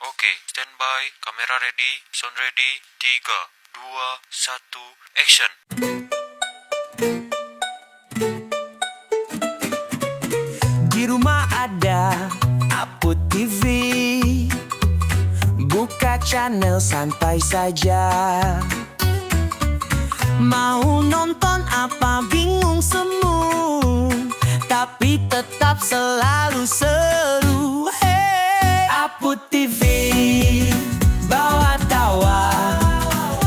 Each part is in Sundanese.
Oke, standby, kamera ready, sound ready, 3, 2, 1, action. Di rumah ada Aput TV. Buka channel santai saja. Mau nonton apa bingung semu, tapi tetap selalu seru. Hey, Aput TV bawa tawa.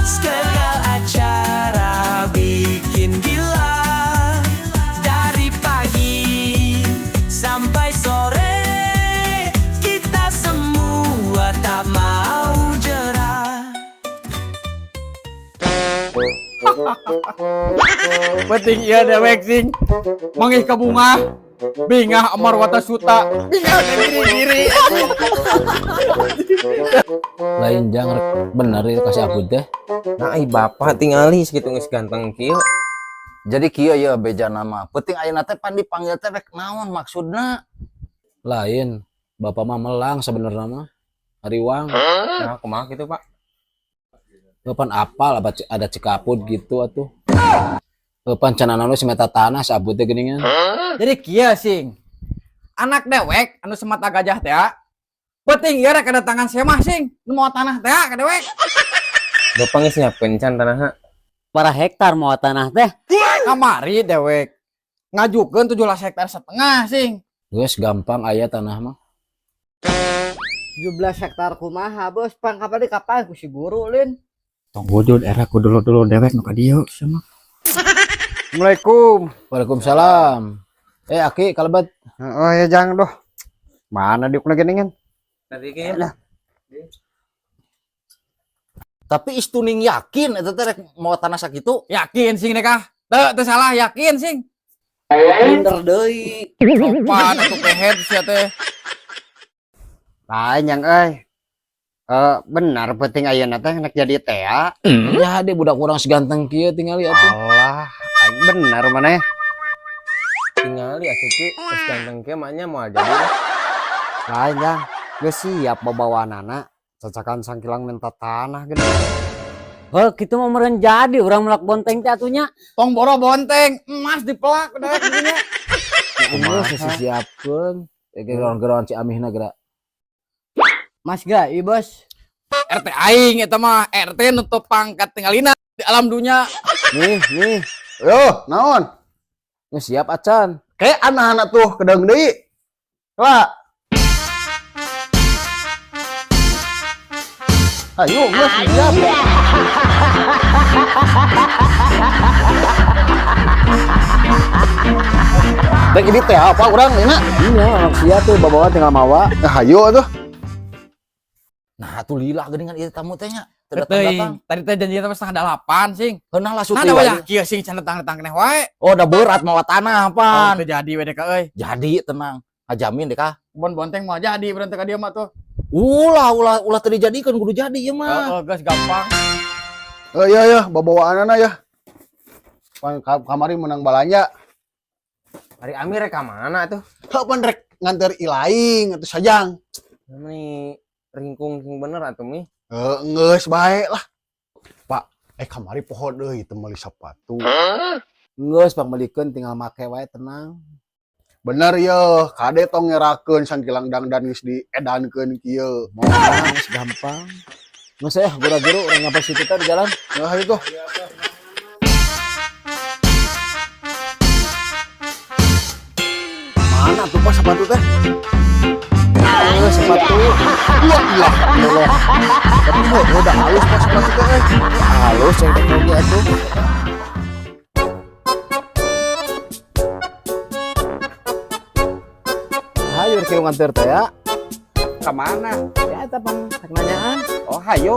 Segala acara bikin gila. Dari pagi sampai sore, kita semua tak mau jera. Penting iya dewek sing manggih ka bunga bingah amar wata suta bingah diri diri. Lain jang rek bener itu kasih Aput teh. Nah, ai bapak tingali segitu geus ganteng kieu. Jadi kieu ya beja nama. Penting ayeuna teh pan dipanggil teh rek naon maksudna? Lain, bapak mah melang sebenarnya mah. Hariwang. Nah, kumaha kitu, Pak? Kapan apal apa ada Cikaput gitu atuh. Kapan cenah nu si meta tanah si Aput teh geuningan. Jadi kieu sing anak dewek anu semata gajah teh penting ieu rek kedatangan semah sing nu mau tanah teh ka dewek. Bapak geus nyiapkeun can tanahna? Para hektar mau tanah teh? Kamari dewek ngajukeun 17 hektar setengah sing. Geus gampang aya tanah mah. 17 hektar kumaha, bos? Pang kapan di kapan ku si guru lin. Tong wujud era ku dulu-dulu dewek nu ka dieu sama. Assalamualaikum. Waalaikumsalam. Eh, Aki kalebet. Oh ya jangan doh. Mana diuk lagi dengan? Tadi kayaknya. Tapi istuning yakin eta teh rek mau tanah sakitu? Yakin sing deh kah teu teu salah yakin sing. Minder deui. Sopan atuh kehed sia teh. Lain yang euy. Eh, benar penting ayeuna teh nek jadi tea. Ya deh budak urang seganteng kieu tingali atuh. Allah, aing benar mana ya? Tingali atuh ki geus ganteng kieu maknya moal jadi lah. Lain yang geus siap babawaanana. Cacakan sangkilang minta tanah gede. Heuh, kitu mah meureun jadi urang melak bonteng teh atuh nya. Tong boro bonteng emas dipelak dewek begini. Kumaha geus disiapkeun. Eh, geroan-geroan si Amihna geura. Mas ga, ieu bos. RT aing eta mah RT nutup pangkat tinggalina di alam dunia. Nih, nih. Yo, naon? Geus siap acan. Kayak anak-anak tuh kedeng deui. Lah. Ayo, geus siap. Rek ini teh apa urang ini? Iya, orang sia tuh bawa tinggal mawa. Nah, hayu atuh. Nah, atuh lila geuningan ieu tamu teh nya. Teu Teuing, datang-datang. tadi teh janjinya teh 7.30 sing. Heunah lah Nah, suti da wae. wayah kieu sing can datang-datang keneh wae. Oh, da berat mawa tanah Oh, pan. teu jadi we deh ka euy. Jadi tenang. Ngajamin deh kah. Bon bonteng mau jadi berarti ka dieu mah tuh. Ulah ulah ulah teu dijadikeun kudu jadi ieu mah. Heeh, geus gampang. Oh iya ya, babawaanana ya. Pan kamari menang balanja. Ari Amir rek ka mana atuh? Heuh pan rek nganter ilaing atuh sajang. Ini ringkung sing bener atuh mi. Heuh, geus bae lah. Pak, eh kamari poho deui teu meuli sepatu. Geus pangmelikeun tinggal make wae tenang. Bener ye, kade tong ngerakeun sangkilang dangdan geus diedankeun kieu. Moal geus gampang. Geus eh gura-guru urang nyampe situ teh di jalan. Nah, itu. Mana tuh Pak sepatu teh? Eh, sepatu. Wah, iya, Allah. Tapi mah udah halus Pak sepatu teh. Eh. Halus yang teknologi atuh. Hayu rek nganter teh ya. Ka mana? Ya eta pang rek nanyaan. Oh, hayu.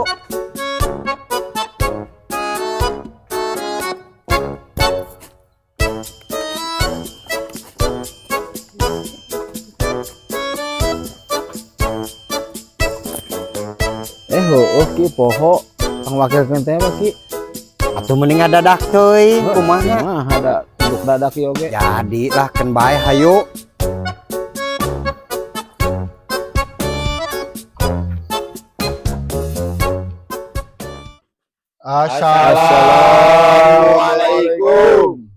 Eh heueuh ki poho pangwakilkeun teh mah ki. Atuh mending ada teuing kumaha? Kumaha ada untuk dadak ieu oge. Jadi lah keun bae hayu. Assalamualaikum.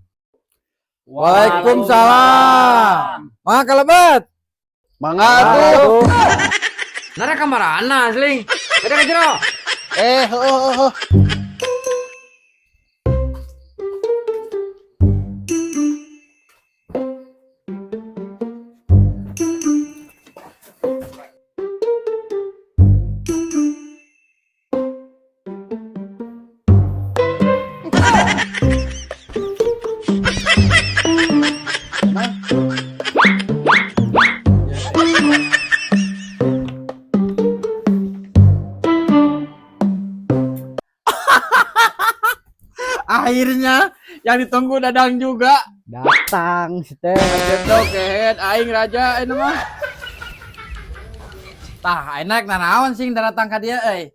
Waalaikumsalam. Mangga kalebet. Mangga atuh. Nara kamarana asli. Beda ka jero. Eh, heuh heuh heuh. Akhirnya yang ditunggu dadang juga. Datang si teh. Gitu kehed aing raja ini mah. Tah enak nanaon sing datang ka dieu euy.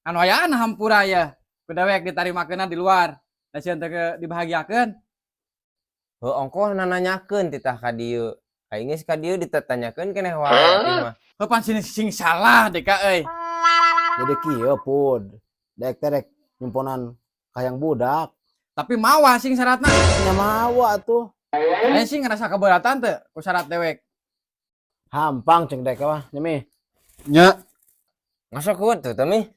Anu ayaan hampura ya. Ku dewek ditarimakeunna di luar. Da sieun teh dibahagiakeun. Heuh ongkoh nananyakeun titah ka dieu. Aing geus ka dieu ditatanyakeun keneh wae atuh mah. Heuh pan sing sing salah deh ka euy. Jadi kieu Pud. Dek teh rek nyimponan kahayang budak. Tapi mawa sing syaratna. Nya mawa atuh. Aing sing ngerasa keberatan teu ku syarat dewek. Hampang ceng dek mah nya mi. Nya, Masuk kuat tuh teh mi.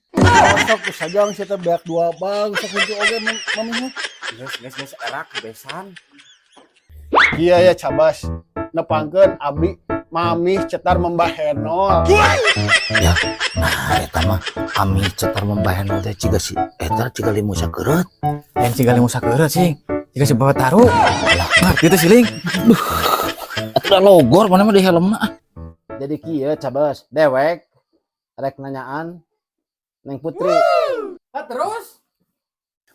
sok sajang sia teh beak dua bang, sok huntu oge mami mah. Geus geus geus erak besan. Iya ya cabas. Nepangkeun abdi mami cetar membahenol. Ya, nah eta mah ami cetar membahenol teh ciga si eta ciga limu sakeureut. Lain ciga limu sakeureut sing. Ciga si bapak taruh. Nah, gitu sih Ling. Atuh da logor mana mah di helmna ah. Jadi kieu cabas dewek rek nanyaan Neng Putri. Nah, terus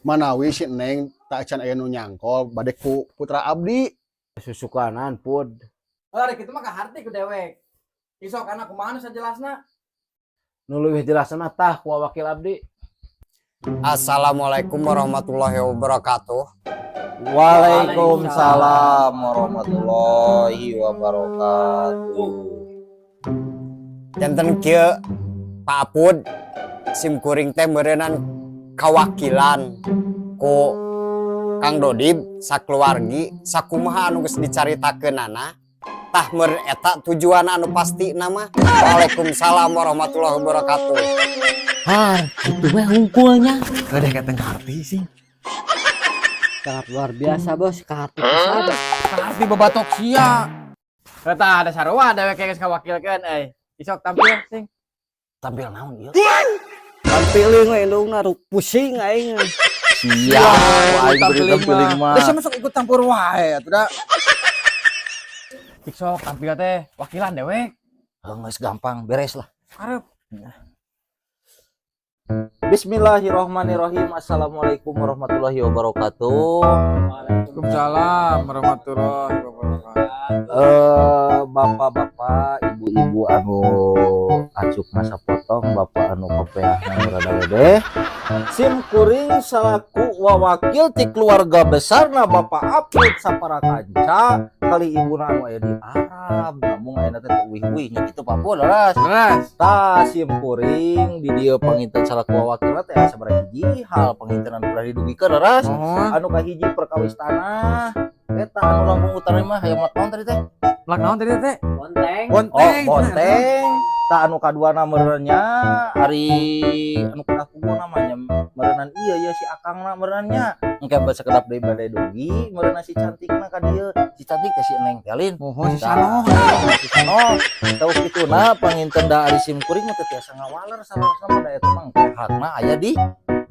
Manawi si Neng tak acan aya nu nyangkol bade ku putra abdi. Susukanan Pud. Oh, rek itu mah kaharti ku dewek. Isok anak kumaha nu sajelasna? Nu leuwih jelasna mah tah ku wakil abdi. Assalamualaikum warahmatullahi wabarakatuh. Waalaikumsalam warahmatullahi wabarakatuh. Janten kieu Pak Apud sim kuring teh meureunnan kawakilan ku Kang Dodib sakeluargi sakumaha anu geus dicaritakeunana tah meureun eta tujuan anu pasti nama. Waalaikumsalam warahmatullahi wabarakatuh. Har, kitu we hungkulnya. Udah kata ngerti sih. Sangat luar biasa bos, kaharti pisan. Kaharti babatok sia. Eta ada sarua dewek geus kawakilkeun euy. Isok tampil sing. Tampil naon ieu? Tampiling we indungna pusing aing. Siap, aing beri tampiling mah. Geus masuk ikut tampur wae atuh da. Isok tampil teh wakilan dewek. Heuh, geus gampang beres lah. Arep. Bismillahirrahmanirrahim. Assalamualaikum warahmatullahi wabarakatuh. Waalaikumsalam warahmatullahi wabarakatuh. Bapak-bapak, ibu-ibu anu acuk masa potong, bapak anu kopeah anu rada lede. Sim kuring salaku wawakil ti keluarga besarna Bapak Apud sapara kanca kali ibuna anu aya di Arab, namun ayeuna teh teu uih-uih nya kitu Pak Pud leres. Leres. Tah sim kuring di dieu panginten salaku wawakilna teh aya sabaraha hiji hal panginten anu ulah didugikeun leres. Mohon. Anu kahiji perkawis tanah eta anu langkung utara mah hayang melak naon tadi teh? Melak naon tadi teh? Bonteng. Bonteng. Oh, bonteng. Tah anu kaduana meureunnya ari anu kedah kubu namanya meureunan iya ya si akangna meureunnya. Engke basa kedap deui bade dugi meureunna si cantikna ka dieu. Si cantik teh si Neng teh Lin. Mohon si Sanoh. Si Sanoh. Tau kituna panginten da ari sim kuring mah teu tiasa ngawaler sarua-sarua mah da eta mah engke hakna aya di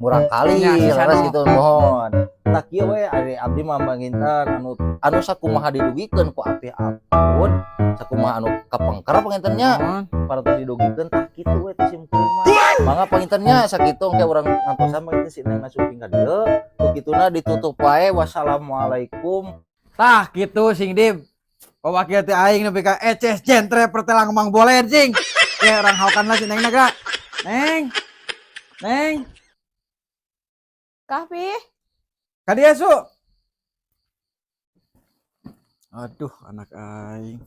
murang kali Nya, si leres Sanoh. gitu mohon. Tah kieu we ari abdi mah panginten anu anu sakumaha didugikeun ku Api Apud sakumaha anu kapengker pangintennya Mohon. parantos didugikeun tah kitu we teh sim kuring mah. Mangga pangintennya sakitu engke urang ngantosan mah si Neng ngasumping ka dieu. Ku kituna ditutup wae wassalamualaikum. Tah kitu sing Dib. Wakil teh aing nepi ka eces jentre pertelang Mang Bolen sing. Ya orang haukan lah si Neng naga. Neng. Neng. Kahfi, Ka dieu su. Aduh anak aing.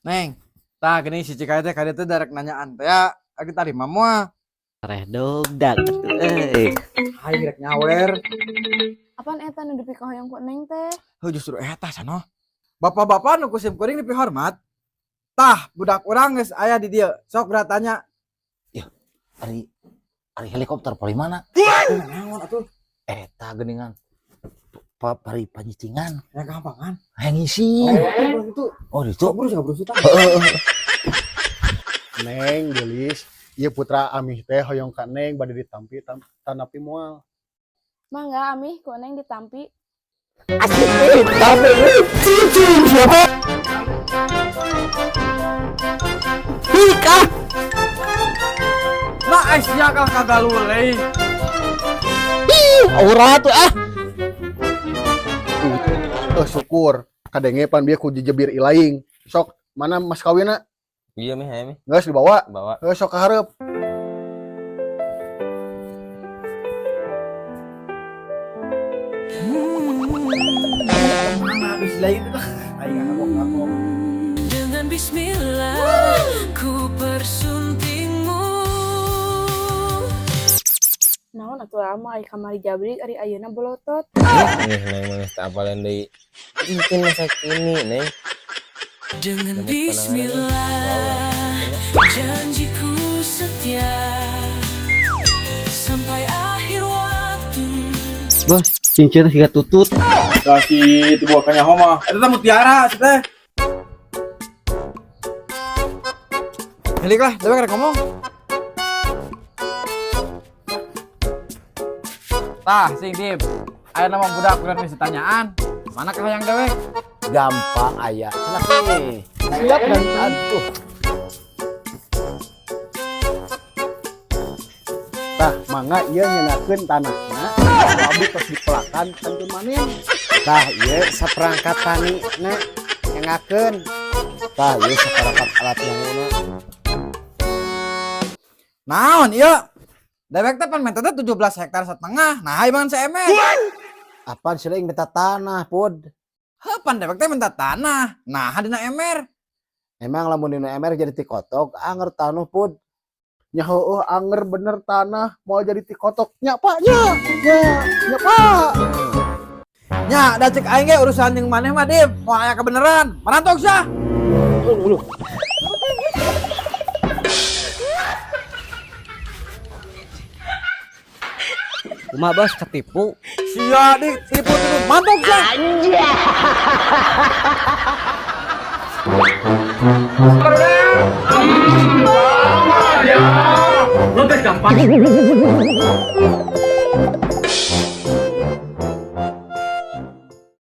Neng, tah gini si Cikai teh ka dieu teh darek nanyaan teh ya, lagi tadi moal. Reh dogdag atuh euy. Aing rek nyawer. Apaan eta nu dipikahoyong ku Neng teh? Heuh, justru eta sono. Bapak-bapak nu ku sim kuring dipihormat. Tah, budak urang geus aya di dieu. Sok geura tanya. Ari ari helikopter paling mana? Naon atuh? Eta geuningan. Pari panyicingan. Yang gampangan. Hayang ngisi. Oh, itu. Oh, itu. Sok buru, sok buru tah. Neng geulis, ieu putra Amih teh hoyong ka Neng bade ditampi tanapi moal. Mangga Amih ku Neng ditampi. Tapi cincin siapa? Hika. Nah, sia kalah kagalulei. Ih, aura tuh ah. Eh, syukur kadenge pan bieu ku jejebir ilaing. Sok, mana mas kawinna? Iya mih, aya mih. Geus dibawa. Bawa. Heuh, sok ka hareup. Mana habis lain itu? Aing ngagok-ngagok. Dengan bismillah ku persuntingmu. Naon atuh lama ari kamari jabrik ari ayeuna bolotot. Nih, Neng mah geus teu apalan deui. Mungkin masa kini, Neng. Dengan Demi bismillah janjiku setia sampai akhir waktu. Bos, cincin siga tutut. Kasih itu buah kanyaho mah. Eta teh mutiara sih teh. Helik lah, dewek rek ngomong. Tah, sing Dip. Aya nama budak urang geus ditanyaan. Mana kahayang dewek? Gampang aya. Cenah teh. Siap dan aduh. Tah, mangga ieu nyenakeun tanahna. Abdi tos dipelakan kantun manin. Tah ieu saperangkat tani na nyengakeun. Tah ieu saperangkat alat nyanguna. Naon ieu? Dewek teh pan minta teh 17 hektar setengah. Nah, ieu seemer. Apaan sih minta tanah, Pud? Heuh, pan dewek teh minta tanah. Nah, dina emer. Emang lamun dina emer jadi tikotok, anger tanah, Pud. Nya heueuh, anger bener tanah mau jadi tikotok nya Pak nya. Nya, nya Pak. Nya, da cek aing ge urusan jeung maneh mah, Dim. Moal aya kebeneran. Marantok sia. Uluh. Kumaha bos ketipu? Sia ditipu tipu mantok sia.